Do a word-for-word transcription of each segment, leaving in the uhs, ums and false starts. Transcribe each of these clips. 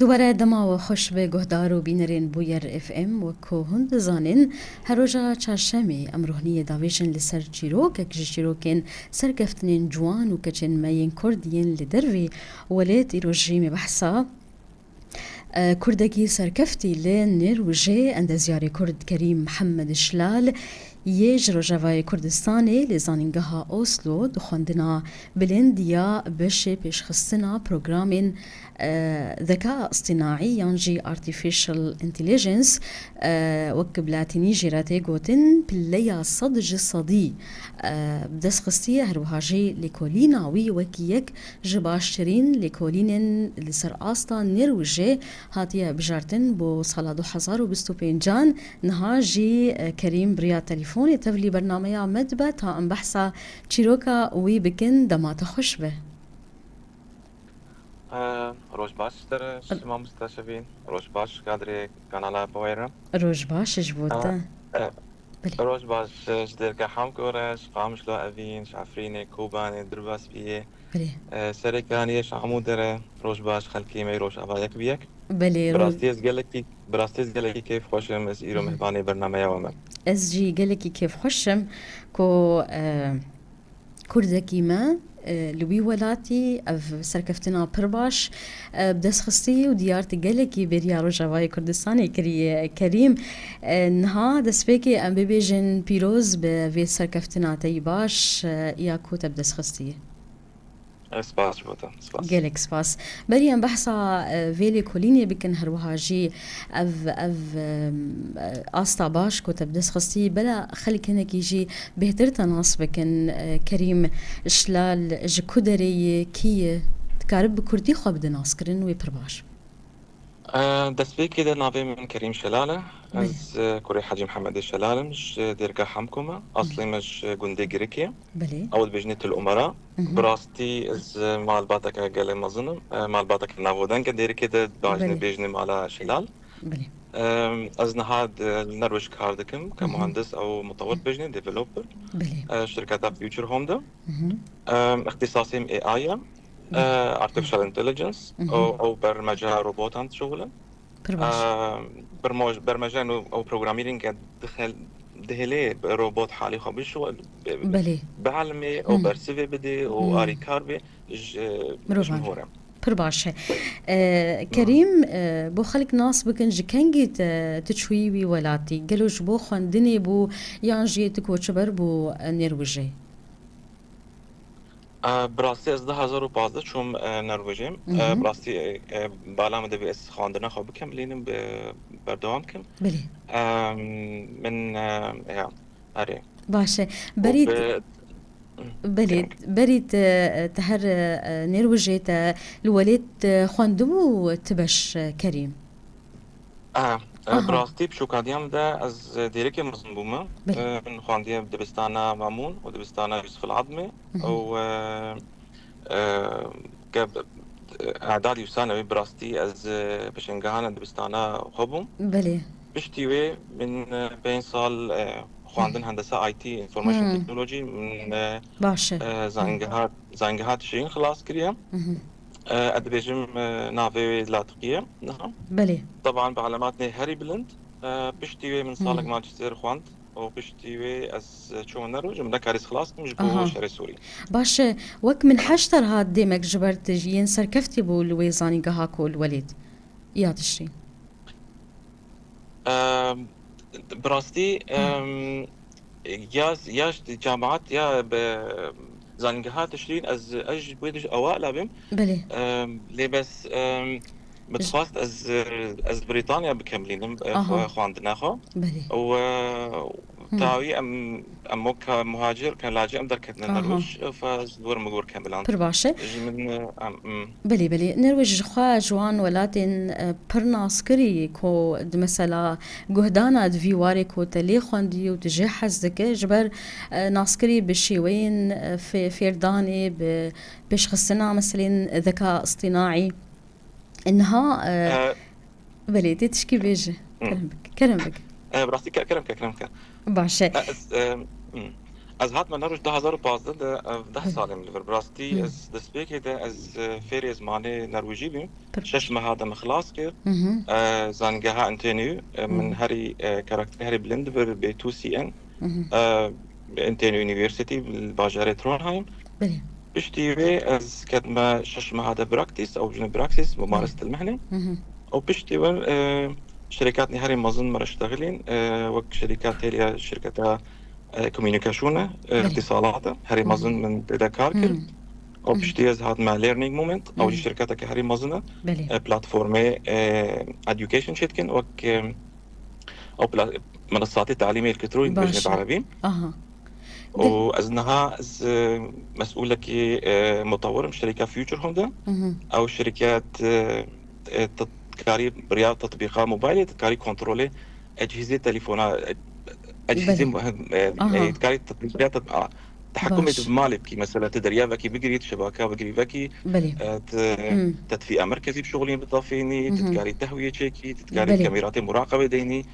Dubare dema we xweş be guhdar û bînerên Bûyer F M. Wek ku hûn dizanin, her roja çarşemê em rohniyê davêjin li ser çîrokek ji çîrokên serkeftinên ciwan û keçên me yên Kurd yên li dervê welêt. Îro jî me behsa, e, Kurdekî serkeftî li Nêrwîjê, endezyarê Kurd Kerîm Mihemed Şilal yê ji Rojavayê Kurdistanê li Zanîngeha Oslo di xwendina bilind ya beşê pêşxistina programên, e, zeka istînaî yan jî artificial intelligence, e, wek bi latînî jê re tê gotin, pileya sed ji sedî, e, bi dest xistiye. Her wiha jî lêkolîna wî wekî yek ji baştirîn lêkolînên li ser asta Nêrwîjê hatiye bijartin bo sala du hezar û bîst û pêncan. Niha jî, e, Kerîm bi riya telîfonê tevlî bernameya me dibe ta em behsa çîroka wî bikin. Dema te xweş be. E, roj baş ji te re, mamoste Şevîn. Roj baş kadrê kanala Bûyer re. Roj baş ji bo te. E, e, Belê. Roj baş, e, ji Dêrka Hemko re, ji Qamişlo Evîn, ji Efrînê, Kobanê, Dirbasbiyê, Belê. e, Serêkaniyê, ji Amûdê re. Roj baş xelkê me, roj ava yek bi yek. Belê, Bi roj- rastî ez gelekî, bi rastî ez gelekî kêfxweş im, ez îro Hı hı. mehbanê bernameya we me. Ez jî gelekî kêfxweş im ku, e, Kurdekî me, e, li wî welatî ev serkeftina pir baş, e, bi dest xistî û diyar tu gelekî bêriya Rojavayê Kurdistanê kiriye, Kerîm. E, niha destpêkê em bibêjin pîroz bi vê serkeftina te yî baş, e, ya ku te bi dest xistiye. E, spas ji bo te. Spas. Gelek spas. Berî em behsa, e, vê lêkolînê bikin, her wiha jî ev, ev, e, asta baş ku te bi dest xistî, bela xelk hinekî jî bêhtir te nas bikin. E, Kerîm Şilal ji ku derê ye, kî ye? Dikarib bi kurdî xwe bide naskirin, wê pir baş. E, destpêkê de navê min Kerîm Şelal e. Belê. Ez, e, kurê Hecî Mihemedê Şelal im, ji Dêrka Hemko me. Hı. Aslê me ji gundê Girikê. Belê. Ew dibêjinê Til Umara. Hı hı. Bi rastî ez, e, malbateke gelê mezin im. E, malbateke navodeng e Dêrikê de, dibêjinê, Belê. bêjinê mala Şelal. Belê. E, ez niha di, li Norwêc kar dikim, ke Hı hı. muhendis ew mutewir dibêjinê, developer. Belê. E, şirketa Future Home de. Hı hı. E, îxtîsasê min A I ye. Belê. E, artificial intelligence, Mhm. û, û bermeca robotan dişuxulin. Pir baş. E, bermoj-, bermeca nû û programmering e dixel-, dihêlê robot halê xwe bişuxul-, bi-, bi-, Belê. bielmê û Hmm. bersivê bidê û Hmm. arîkar bê ji, ji Mirovan. Mirovan. Pir baş e. E, Kerîm, e, bo xelk nas bikin ji kengî te, tu çûyî wî welatî? Gelo ji bo xwendinê bû yan jî tu koçber bû, e, Nêrwijê? E, bi rastî ez du hezar û pazdeh çûm, e, Norwêcê. Mhm. E, bi rastî, e, e, bala min dibê ez xwendina xwe bikemilînim, bi-, berdewam kim. Belê. E, min, e, ya, erê. Baş e. Û Berî bi-, belê, Kerem. Berî te, te her, e, Nêrwijê te li welêt, e, xwendibû ti beş, e, Kerîm? E, e, Aha. Bi rastî bi şokadiya min de ez, e, Dêrikê mezin bûme. Belê. E, min xwendiye dibistana Mamûn û dibistana Yusuf el Admê. Mhm. Û, e, e, ke, e, edadî wisa newê bi rastî ez, e, pêşengehana dibistana xwe bûm. Belê. Piştî wê min, e, pênc sal, e, xwendin Belê. hendesa I T, Information Hmm. Technology, min, e, Baş e. e, zangeha, zangeha Tişrîn xilas kiriye. Mhm. E, ez dibêjim, e, navê wê Latiqî ye niha. Belê. Teban bi elematnê herî bilind. E, piştî wê min salek Hmm. Manchester xwend û piştî wê ez çûme Norwêc û min nekarî xilas kim ji bo Aha. şerê Sûrî. Baş e, wek min heşt ter hat demek ji ber tu yên serkeftî bû li wê zanîngeha ku li welêt ya Tişrîn. Em, bi rastî, Hı. em, ya, ya cemaat ya bi zanîngeha Tişrîn ez, ez ji wê dij ewa labim. Belê. Em, lê bes, em, min Ji- dixwest ez, ez Brîtanya bikemilînim, e, Aha. xwe, xwendina xwe. Belê. Û, e, Hı. tawî em, em wek muhacir, ke lacî em derketine Aha. Norwêc, e, fa ez li wir min wir kemilan. Pir baş e. Ji min, e, em, mm. Belê, belê. Norwêc ji xwe ji wan welatên, e, pir naskirî ku di mesela guhdana di vî warê ku te lê xwendî û tu jê hez dike, ji ber, e, naskirî bi şêweyên, e, fê-, fêrdanê, bi pêşxistina meselên zeka îstînaî. Niha, e, E, belê, tê tişkî bêje. Hı. Kerem bike, kerem bike. E, bi rastî ke-, kerem ke, kerem ke. Baş e. E, ez, e, hı. Ez hatime Norwich du hazar û pazdeh de, ev deh salê min li vir. Bi rastî ez destpêkê de ez, e, fêrê zimanê norwêjî bûm. Pir baş. Şeş meha de min xilas kir. E, zanîngeha N T N U, e, min herî, e, karakterê herî bilind li vir B two C N. E, N T N U University li bajarê Trondheim. Belê. Piştî wê ez ketime şeş meha de Praxis, ew jine Praxis, mumaris dilmehnê. Û piştî wê, e, şirîkatnî herî mezin me re ştexilîn, e, wek şirîkat Telia, şirketa e, komunîkasyonê, e, îtîsalata herî mezin min tê de kar kir. Û piştî ez hatime Learning Moment, ew jî şirketeke herî mezin e. Belê. E, platformê, e, education çêdikin, wek, e, ew pla-, menasatê talîmê elektroyî dibêjin bi erebî. Aha. Û ez niha ez, e, mesûlekî, e, mutewir im şirîka Future Home de. Ew şirket, e, e, te dikarî bi riya tetbîqa mobilê, te dikarî kontrolê ecihîzê telefona, e, ecihîzê, belê, mu-, e, aha, e, dikarî te-, te-, te-, a, tehekûmê tu bi malê bikî, mesela tu derya vekî bigirî, tu şebaka bigirî vekî, belê, e, tu, hmm, tedfîa merkezî bişuxulîn bi tafînî, tu dikarî tehwiyê çêkî, tu dikarî, belê, kamêratê muraqebê deynî,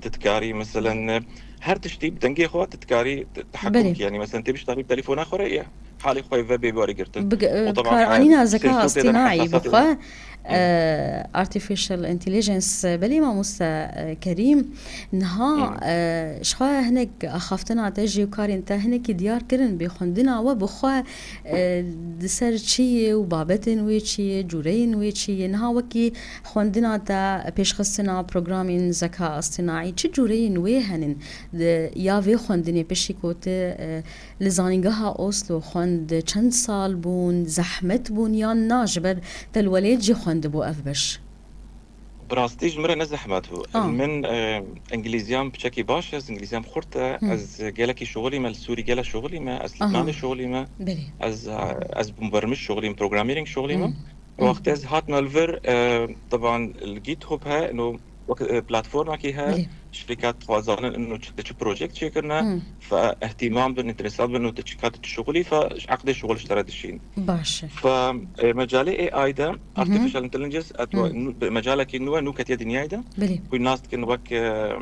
tu dikarî, meselen, e, her tiştî bi dengê xwe tu dikarî te-, tehekûm, belê, bikî. Yanî, meselen, tê biştarî telefona xwe re, ya halê xwe ve bê warî girtin. Bi, e, û teba, e, karanîna zeka astînayî bi xwe, e, artificial intelligence, belê mamoste, e, Kerîm, niha, e, ji xwe hinek axaftina te jî û karên te hinekî diyar kirin, bê xwendina we bi xwe, e, di ser çi ye û babetên wê çi ye, cûreyên wê çi ye? Niha wekî xwendina te, pêşxistina programên zeka astînayî, çi cûreyên wê henin? Di, ya vê xwendinê piştî ku tu, e, li Zanîngeha Oslo xwend, çend sal bûn, zehmet bûn yan na, ji ber te li welêt jî xwendibû ev beş? Bi rastî ji min re ne zehmet bû. Ah. Min, e, îngilîziyan piçekî baş e, ez îngilîziyan xurt e. Hmm. Ez gelekî şixulîme, li Sûrî gele şixulîme, ez, aha, Lubnanê şixulîme. Belê. Ez, e, ez bûm vermiş şixulîm, programmering şixulîme. Hmm. Wextê ez hatime li vir, e, teban li GitHub he, no, wek, e, platformekî he, belê, şirîka dixwazanin ino çi, çi projekt çêkirine, hmm, fe îhtîmam bin, înteresan bin û tu çi kat tu şixulî, fe eqdê şixul ji te re dişîn. Baş e. Fe, e, mecalê A I de, artificial intelligence, et, hmm, nû, bi mecalekî nû e, nû ketiye dinyayê de. Belê. Ku nas dikin wek, e,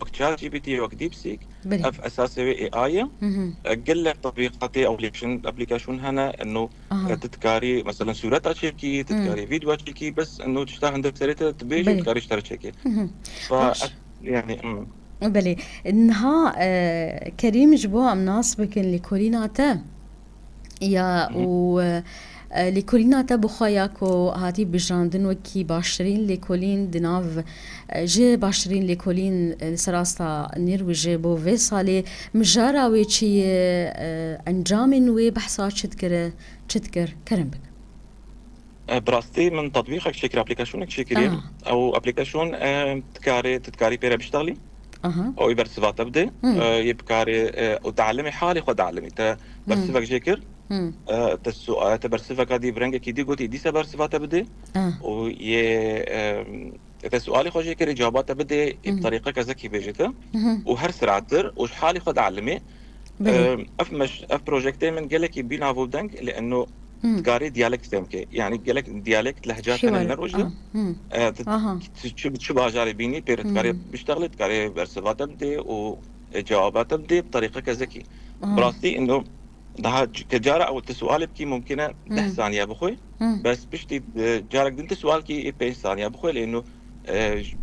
wek ChatGPT, wek DeepSeek. Belê. Ev esasê wê A I ye. Hı hı. E, gelek tetbîqatê application, application hene, ino, aha, e, tu dikarî, meselen, sûreta çêkî, tu, hı, dikarî vîdyoa çêkî, bes ino tişta hindek serê te dibêjî, belê, dikarî ji te re çêkê. Hı hı. Fa, baş. E, yanî, hı. Belê. Niha, e, Kerîm, ji bo em nas bikin lêkolîna te, ya, hı hı, û, e, lêkolîna te bi xwe ya ku hatî bijandin wekî baştirîn lêkolîn di nav, e, ji baştirîn lêkolîn, e, li ser asta Nîrwîjê bo vê salê, mijara wê çi ye, e, encamên wê behsa çi dikire, çi dikir? Kerem bik. E, bi rastî min tetbîqek çêkir, aplîkasyoneke çêkirî. Aha. Ew aplîkasyon, e, dikarê, tu dikarî pê re biştexlî. Aha. Ew ê bersiva te bidê. Hmm. E, yê bikarê, e, û dialimê, halê xwe dialimî. Te, hmm, bersivek jê kir. Hmm. E, te su-, e, te bersiveka dî bi rengekî dî gotî, dîsa bersiva te bidê. Ah. Û yê, e, te sualê xwe jê kir, ê cewaba te bidê, ê bi, hmm, terîqeke zekî bêje te. Mhm. Û her siratir û ji halê xwe dialimê. Belê. Em, ev meş-, ev projektê min gelekî bî nav û deng, li eno, hmm, dikarî diyalekt fêm ke. Yanî gelek diyalekt, lehca tene li Nirwij de. Ah, hmm. E, tu, aha, tu çi, çi bajarê bînî, pê re dikarî, hmm, biştexlî, dikarî bersiva te bidê û, e, cewaba te bidê bi terîqeke zekî. Aha. Bi rastî eno daha c-, ke cara ew tu sualê bikî mumkin e deh, hmm, saniye bixwe. Hmm. Bes piştî, e, carek din tu sual kî ê pênc saniye bixwe, lê eno e, j-,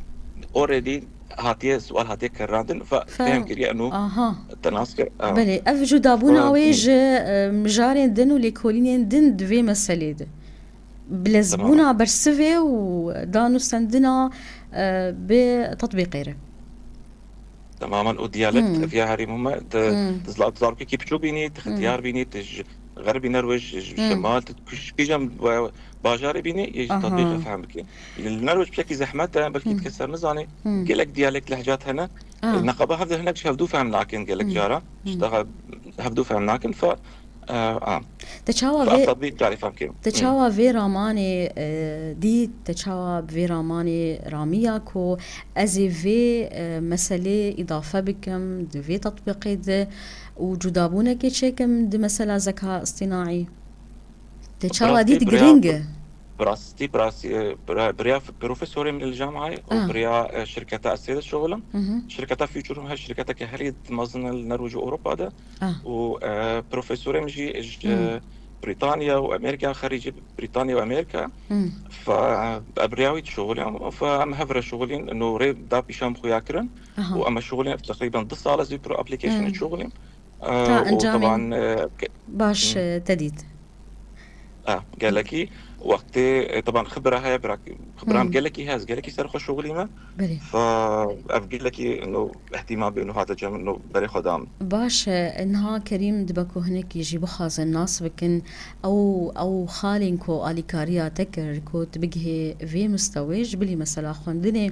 already hatiye, sual hatiye kerrandin, fe-, fe-, fehm kiriye, eno, aha, te nas kir, a. Belê, ev cudabûna, fe-, wê, hı, ji, e, mijarên din û lêkolînên din di vê meselê de. Bilezbûna, tamam, bersivê û danûstendina, e, bi tetbîqê re. Tamamen û diyalekt, hmm, ev ya herî muhim e. Te, hmm, te zla-, zarokekî piçûk bînî, te, hmm, xetiyar bînî, te ji xerbî Nirwij, ji, hmm, şemal, te kuş-, kîjan ba-, bajarê bînî, yê ji, aha, tatbîqê fehm bike. Li Nirwij piçekî zehmet e, belkî, hmm, dike ser nizanê. Hmm. Gelek diyalekt, lehcat hene. Ah. Neqaba hevde hinek ji hevdû fehm nakin gelek, hmm, cara. Hmm. Ji daha hevdû fehm nakin. Fe-, e, a. Te çawa vê, te çawa vê ramanê, e, dît, te çawa bi vê ramanê ramiya ku ez ê vê, e, meselê îdafe bikim di vê tetbîqê de û cudabûnekê çêkim di mesela zeka îstînaî? Te çawa dît giring e? Bi rastî, bi rastî, e, bira-, biriya f-, profesorê min li camiyê û Ah. biriya, e, şirketa ez tê de şixulim. Mhm. Şirketa Futurum her şirketeke herî mezin e li Norwêc û Ewropa de. Ah. Û, e, profesorê min jî ji Hmm. Brîtanya û Amerîka, xerîcî Brîtanya û Amerîka. Hmm. Fe, e, biriya wî dişixulîm. Fe em hev re şixulîn, no rê da pîşan xuya kirin. Aha. Û em şixulîn teqrîben du sal ez vî pro application Hmm. şixulîm. E, Ta û encamên teban, e, ke-, baş, Hmm. e, te dît. Ah, gelekî wextê, e, teban xibra heye, bira-, xibram Hmm. gelekî heye, ez gelekî ser xwe şixulîme. Belê. Fa ev gelekî, no, ihtimal bê, no, hate cem, no, berê xwe dam. Baş e, niha Kerîm dibe ku hinekî jî bixwazin nas bikin, ew, ew xalên ku alîkariya te kir, ku tu bigihê vê mistewê, ji bilî mesela xwendinê,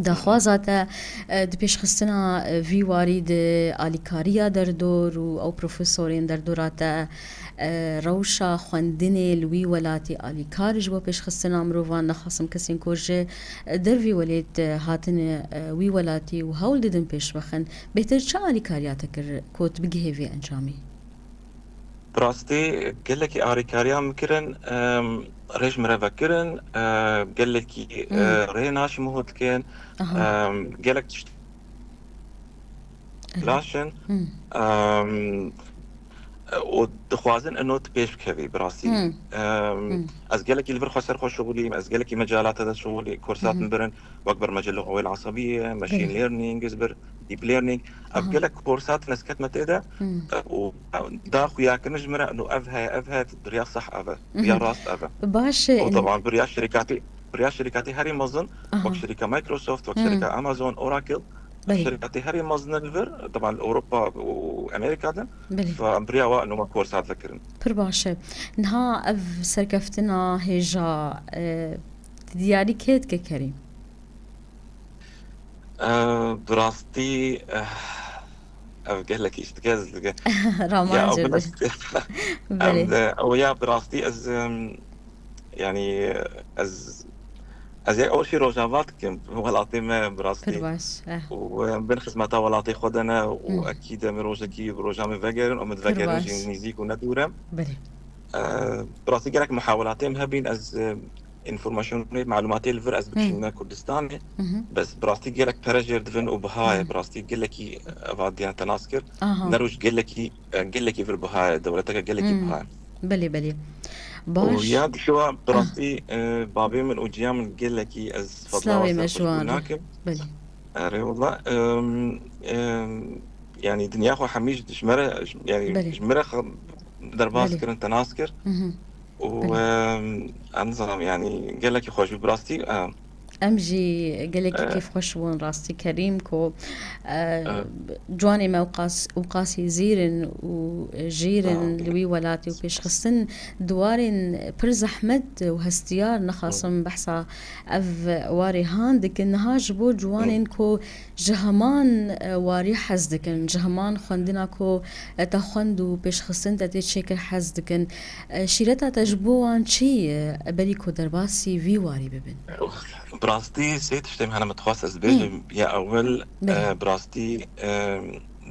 daxwaza te, e, di pêşxistina, e, vî warî di alîkariya derdor û ew profesorên derdora te, e, rewşa xwendinê li wî welatî alîkar ji bo pêşxistina mirovan, nexasim kesên ku ji dervî welêt hatine, e, wî welatî û hewl didin pêş bixin. Bêhtir çi alîkariya te kir ku tu bigihê vê encamê? Bi rastî gelekî alîkariya min kirin, em, rê ji min re vekirin, e, gelekî, e, Hmm. rê naşî min hûn dikin, Aha. em, gelek tişt Aha. flaş in, Hmm. em, û dixwazin ino tu pêş bikevî, bi rastî. Hmm. Em, Hmm. ez gelekî li vir xwe ser xwe şixulîm, ez gelekî mecalata de şixulî, kursat Mhm. min birin, wek bir mecelle qewê asabî ye, machine Belê. learning, ez bir deep learning. Ev Aha. gelek kursat nesket me tê de, Hmm. e, û da xuya kirin ji min re, no ev heye, ev heye, biriya seh ev e, biriya Mhm. rast ev e. Baş e, Û in- teban biriya şirkatî, biriya şirkatî herî mezin, Aha. wek şirka Microsoft, wek Hmm. şirka Amazon, Oracle, Belê. şirkatî herî mezin li vir, teban li Ewropa û Amerîka de, Belê. fa biriya wa nûma kursat vekirin. Pir baş e. Niha ev serkeftina hêja, e, diyarî kê dike Kerîm? Eh, bi rastî, eh, ev gelekî ji dike ez dike. Ramancê Ya, ew bi- Belê. em de, ew ya bi rastî ez, em, yanî ez, ez ya ew jî rojava dikim, welatê me bi rastî. Pir baş, eh. Û em bin xizmeta welatê xwe de ne û Hmm. ekîd em rojekî bi roja me vegerin û min Pir vegerin baş. jî nîzîk û ne dûr e. Belê. Eh, bi rastî gelek muhawelatê em hebîn, ez, eh, înformasyonê, malûmatê li vir ez Hmm. bikişînime Kurdistanê. Mhm. Bes bi rastî gelek pere jêr dibin û biha ye. Hmm. Bi rastî gelekî, eh, eva diyan te nas kir. Aha. Ne roj gelekî, eh, gelekî vir biha ye. Dewleteke gelekî Hmm. biha ye. Belê, belê. Û Baş. ya dişiwa bi Ah. rastî, eh, babê min û ciya min gelekî ez fedla Slavê me ser xwe ji wan re. nakim. Belê. Erê wela, em, em, yanî dinya xwe hemî ji, ji me re, ji, yanî Belê. ji me re xwe derbas Belê. kirin, te nas kir. Mhm. Û, Belê. em, em nizanim, yanî gelekî xweş bû bi rastî, em. Em jî gelekî E. kêfxweş bûn rastî Kerîm ku, e, E. ciwanê me wqas, wqasî zîr in û jêr in Sağ ol. li wî welatî û pêşxistin di warên pir zehmet û hestiyar, nexasim Hı. behsa ev warê han dikin. Niha ji bo ciwanên Hı. ku ji heman, e, warî hez dikin, ji heman xwendina ku, e, te xwend û pêşxistin te tê çêkir hez dikin, e, şîreta te ji bo wan çi ye, e, berî ku derbasî vî warî bibin? Bi rastî sê tiştê min hene min dixwest ez Hı. bêjim. Ya ewil, Belê. e, bi rastî, e,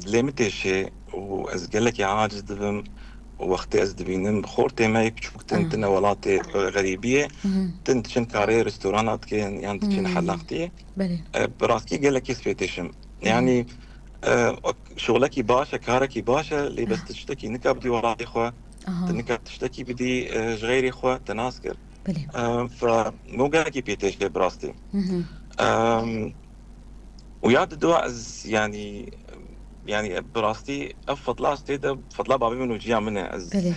dilê min têşê û ez gelekî aciz dibim û wextê ez dibînim xortê me yê piçûk tin Aha. tine welatê, e, xerîbiyê, Hı hı. tin diçin karê restorana dikin yan diçin Hı. helaxtiyê. Belê. E, bi rastî gelekî spêtêşim. Hı hı. Yanî, e, şolekî baş e, karekî baş e, lê bes Aha. tu tiştekî nika bidî welatê xwe, Aha. tu nika tiştekî bidî, e, ji xeyrê xwe, te nas kir. Belê. E, fe, min gelekî pê têşê bi rastî. Hı hı. Em, û ya didoa ez, yanî, yanî, bi rastî ev fetla ez tê de, fetla babê min û ciya min e. Ez, Belê.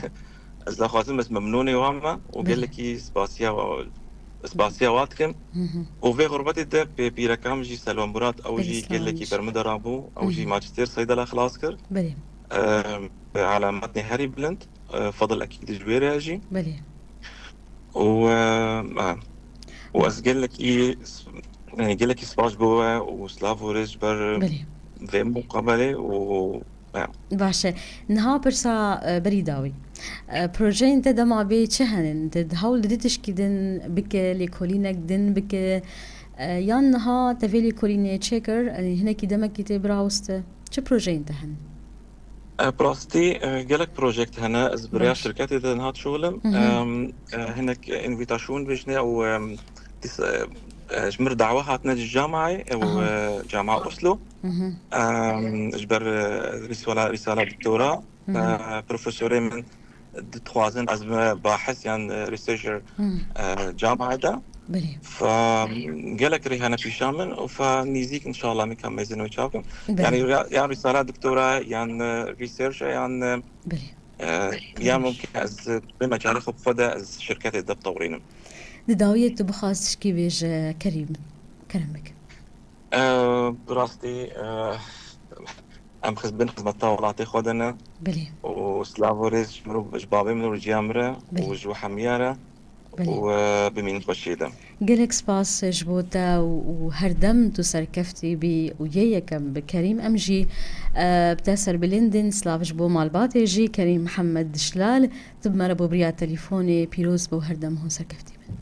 ez daxwazim ez memnûnê wan me û Belê. gelekî spasiya wa, spasiya wa dikim. Hı hı. Û vê xurbetê de pê pîreka min jî Selwan Murat, ew Belê, jî Selwan gelekî jî. bermidara bû, ew jî Hı hı. majistêr seyda xelas kir. Belê. Em, bi alametnê herî bilind, e, fedil ekîd ji wê re jî. Belê. Û, e, e, û ez gelekî, yanî gelekî spas bo we û silav û rêz ji ber Belê. vê muqabelê û, e. Baş e. Niha pirsa, e, berî dawî. E, projeyên te dema bê çi henin? Te hewl didî tişkî din bike, lêkolînek din bike, e, yan niha te vê lêkolînê çêkir, e, hinekî demekî tê birawiste? Çi projeyên te henin? E, bi rastî, e, gelek projekt hene. Ez bi rêya şirketê de niha dişuxulim. Em, e, hinek învîtasyonê bêjine û, em, dîsa, e, ji min re dawe hatine ji camayê, e, û, e, Cama Oslo. Em, ji ber, e, rîsala, rîsala doktora, e, profesorê min dixwazin ez bime bahis yan, e, researcher, e, camayê de. Belê. Fa gelek rê hene pîşa min û fa nîzîk înşallah min ka mêzin wê çakim. Belê. Yani ya, yan rîsala doktora yan, e, research yan, e, Belê. E, ya mumkin ez bême carê xwe bi xwe de ez şirketê de bitewrînim. Di dawiyê tu bixwaz tişkî bêje Kerîm. Kerem bike. E, bi rastî, e, em xiz-, bin xizmeta welatê xwe de ne. Belê. Û silav û rêz ji min û ji babê min û ji ciya min re Belê. û ji we hemiya re. Belê. Û, e, bimînin xweşiyê de. Gelek spas ji bo te û, û her dem tu serkeftî bî û yê yekem bi Kerîm. Em jî, e, bi te serbilindin, silav ji bo malbatê jî, Kerîm Mihemed Dişlal, tu bi me re bû bi riya telefonê, pîroz bo her dem hûn serkeftî bin.